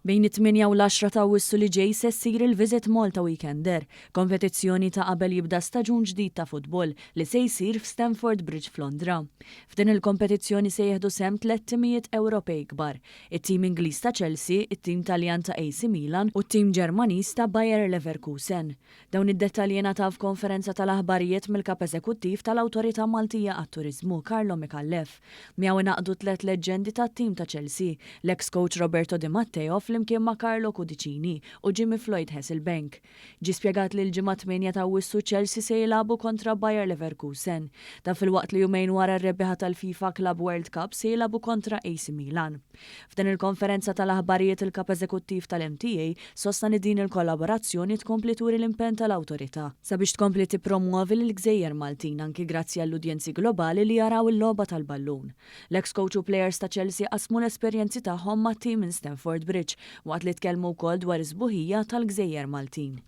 Bejn it-8 u l-10 ta' Awwissu li ġej se ssir il-Visit Malta Weekender, kompetizzjoni ta' qabel jibda staġun ġdid ta' futbol li se jsir f'Stamford Bridge f'Londra. F'din il-kompetizzjoni se jieħdu sehem tliet timijiet Ewropej kbar, it-tim Ingliż ta' Chelsea, it-tim Taljan ta' AC Milan u t-tim Ġermaniż ta' Bayer Leverkusen. Dawn id-dettalji ngħataw f'konferenza tal-aħbarijiet mill-Kap Eżekuttiv tal-Awtorità Maltija għat-Turiżmu, Carlo Micallef. Miegħu ingħaqdu tliet leġġendi tat-tim ta' Chelsea, l-eks coach Roberto Di Matteo flimkien ma' Carlo Cudicini u Jimmy Floyd Hasselbaink. Ġie spjegat li l-Ġimgħa 8 ta' Awwissu Chelsea se jilagħbu kontra Bayer Leverkusen. Dan filwaqt li jumejn wara r-rebbieħa tal-FIFA Club World Cup se jilagħbu kontra AC Milan. F'din il-konferenza tal-aħbarijiet il-Kap Eżekuttiv tal-MTA sostna li din il-kollaborazzjoni tkompli turi l-impenn tal-Awtorità sabiex tkompli tippromwovi lill-gżejjer Maltin anki grazzi għall-udjenzi globali li jaraw il-logħba tal-ballun. L-eks coach u plejers ta' Chelsea qasmu l-esperjenzi tagħhom mat-tim minn Stamford Bridge waqt li tkellmu wkoll dwar is-sbuħija tal-gżejjer Maltin.